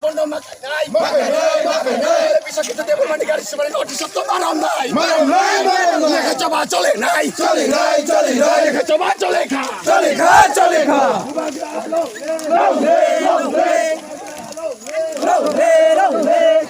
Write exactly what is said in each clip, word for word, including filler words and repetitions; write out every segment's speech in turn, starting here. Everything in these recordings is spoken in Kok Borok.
Bondo ma khainai. Ma khainai, ma khainai. Bisa kita dia bermani garis sebenarnya notis itu maram nai. Maram nai, maram nai. Lekha choba chole nai. Chole nai, chole nai. Lekha choba chole kha. Chole kha, chole kha. Long live, long live. Long live, long live.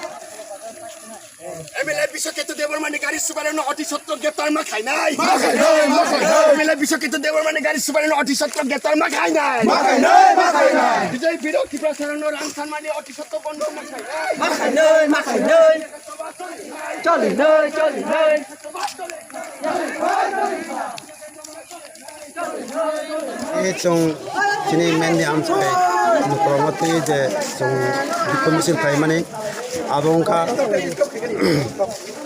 M L A Biswaketu Debbarmani gari subareno oti sotto greptar ma khainai. Ma khainai, ma khainai. M L A Biswaketu Debbarmani gari subareno oti sotto greptar ma khainai. Ma khainai, ma khainai. Bijoy Birok Tripura Sarano rang sanmani oti sotto bondo ma khainai. Ma khainai, ma khainai. Choli nai, choli nai. E chwng chini Mendi amchai mukromoti je chwng bikhu misil khaimani abo wngkha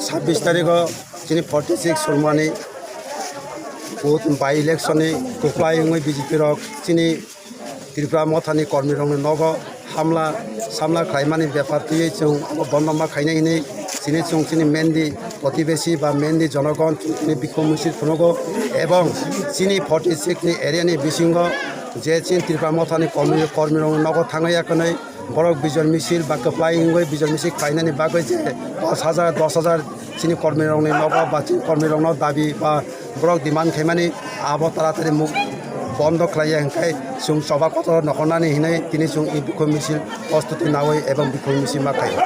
sabbish tarikho chini forty six Surmani vote by election ni kwplai wngwi B J P rok chini Tripura mothani kormirokni nogo hamla samla khlaimani bepar twiwi chwng abo bondo ma khainai hinwi chini chwng chini Mendi protibesi ba Mendi jonogon chini bikhu misil phunugo ebong chini forty six ni area ni bisingo je chini Tripura mothani kormi, kormirokni nogo thangwi yakhwnwi borok bijol misil ba kwplai wngwi bijol misil khlainani bagwi je dos hajar, dos hajar chini kormirokni nogo ba chini kormirokno dabi ba borok demand khaimani abo taratari muk bondo khlaiya hwnkhe chwng choba kotor nokhornani hinwi tini chwng e bikhu misil prostuti nawi ebong bikhu misil ma khaio.